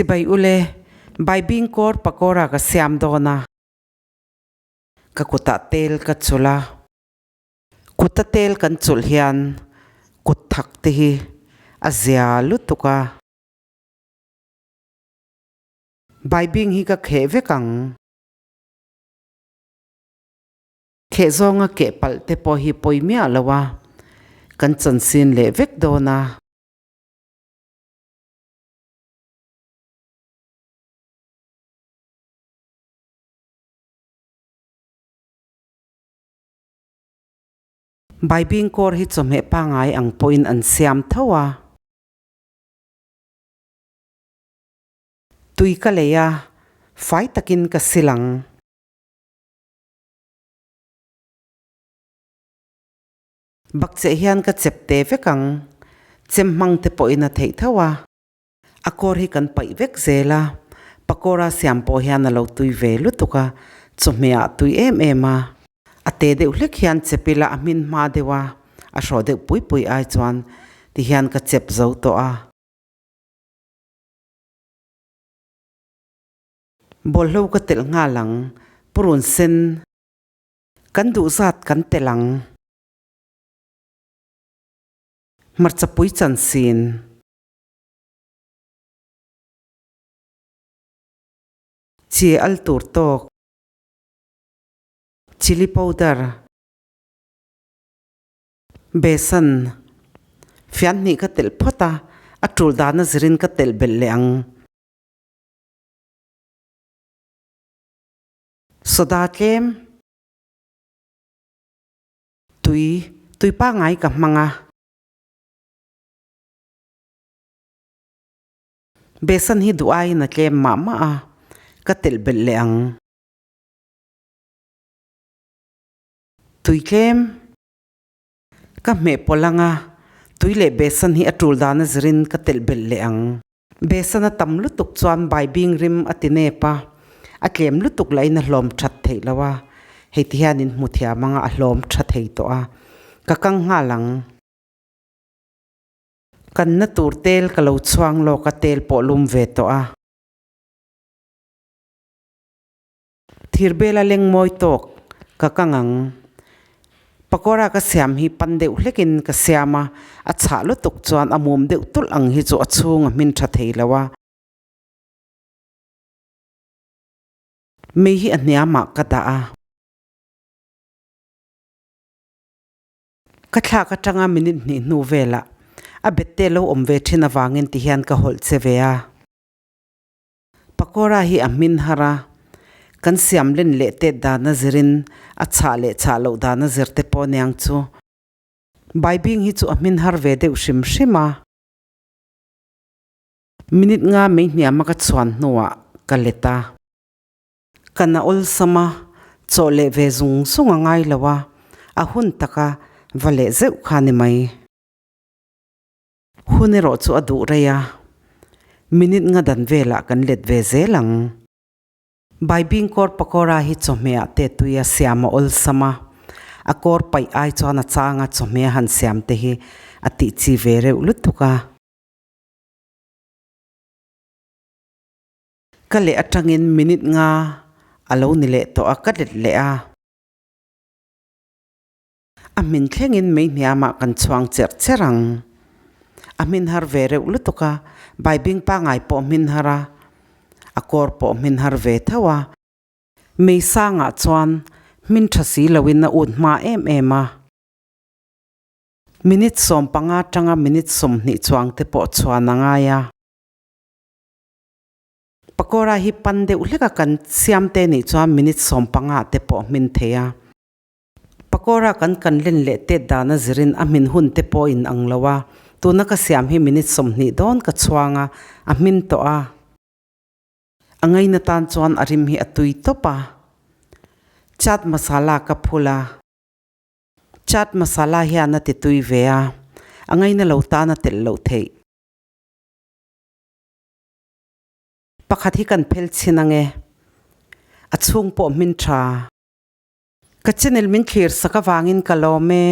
Chibai ule, Baibing kawr pakawra ka siam dawn a. Ka kutah tel ka chulh a. Kuta tel kan chulh hian kut thak te hi a zia lutuk a. Baibing hi ka kheh vek ang. Kheh zawnga keh palh te pawh hi pawi miah lo a, kan chansin leh vek dawn a. Baibing kawr hi chawhmeh pangai ang pawhin an siam tho a. Tui ka lei a, fai takin ka sil ang. Bakcheh hian ka chep te vek ang, chem hmang te pawhin a theih tho a. A kawr hi kan paih vek zel a, pakawra siam pawh hian a lo tui ve lutuk a, chawhmeh ah tui em em a. A te deuh hlek hian chep ila a hmin hma deuh a, a hrawh deuh pui pui ai chuan ti hian ka chep zo tawh a. Bawlhlo ka telh nghal ang, purun sen kan duh zat kan telh ang. Hmarcha pui chan sin. Chi al tur tawk. Chilli powder. Besan. Fian hnih ka telh phawt a, a tul dana zirin ka telh belh leh ang. Soda tlem. Tui, tui pangai ka hmang a. Besan hi duh aiin a tlem mah mah a, ka telh belh leh ang. Tui tlem ka hmeh pawlh ang a, tui leh besan hi a tul dan a zirin ka telh belh leh ang. Besan a tam lutuk chuan baibing rim a ti nep a, a tlem lutuk lahin a hlawm that theih lo a, hei ti hian in hmu thiam ang a, a hlawm tha thei tawh a, ka kang nghal ang. Kanna tur tel ka lo chhuang lawk a tel pawh lum ve tawh a. Thirbela leng mawi tawk ka kang ang. Pakora ka siam hi pan deuh hlekin ka siam a, a chhah lutuk chuan a mum deuh tulh ang hi chu a chhung a hmin tha thei lo a. Mei hi a hniamah ka dah a. Ka thlak atanga minute hnih hnu velah a bet te lo awm ve thin avangin ti hian ka hawlh che ve a. Pakora hi a hmin har a, kan siam len leh tet dana zirin a chhah leh chhah loh dana zir te pawh aniang chu. Baibing hi chu a hmin har ve deuh hrim hrim a. Minute nga mei hniama ka chhuan hnuah ka let a. Kan a awlsam a, chaw leh ve zung zung a ngai lo a, a hun taka va leh zeuh kha ni mai. Hun erawh chu a duh rei a, minute nga dan velah kan let ve zel ang. Baibing kawr pakora hi chawhmeh ah te tui a siam a awlsam a, a kawr paih ai chuan a changa chawhmeh a han siam te hi a tih chi ve reuh lutuk a. Ka leh atangin minute nga a lo ni leh tawh a, ka let leh a. A hmin thlengin mei hniamah kan chhuang cherh cherh ang. A hmin har ve reuh lutuk a, baibing pangai pawh hmin har a, a kawr pawh hmin har ve tho a. Mei sangah chuan hmin tha si loin a ut hma em em a. Minute 15 atanga minute 20 chuang te pawh chhuan a ngai a. Pakora hi pan deuh hlek a kan siam te nih chuan minute 15 te pawh hmin thei a. Pakora kan kan len leh tet dan a zirin a hmin hun te pawh in ang lo a, tuna ka siam hi minute 20 dawn ka chhuang a, a hmin tawh a. A ngaina tan chuan a rim hi a tui tawp a. Chaat masala ka phul a. Chaat masala hian a ti tui ve a, a ngaina lo tan a telh loh theih. Pakhat hi kan phel chhin ange. A chhung pawh hmin tha. Ka channel min thlir sak avangin ka lawm e.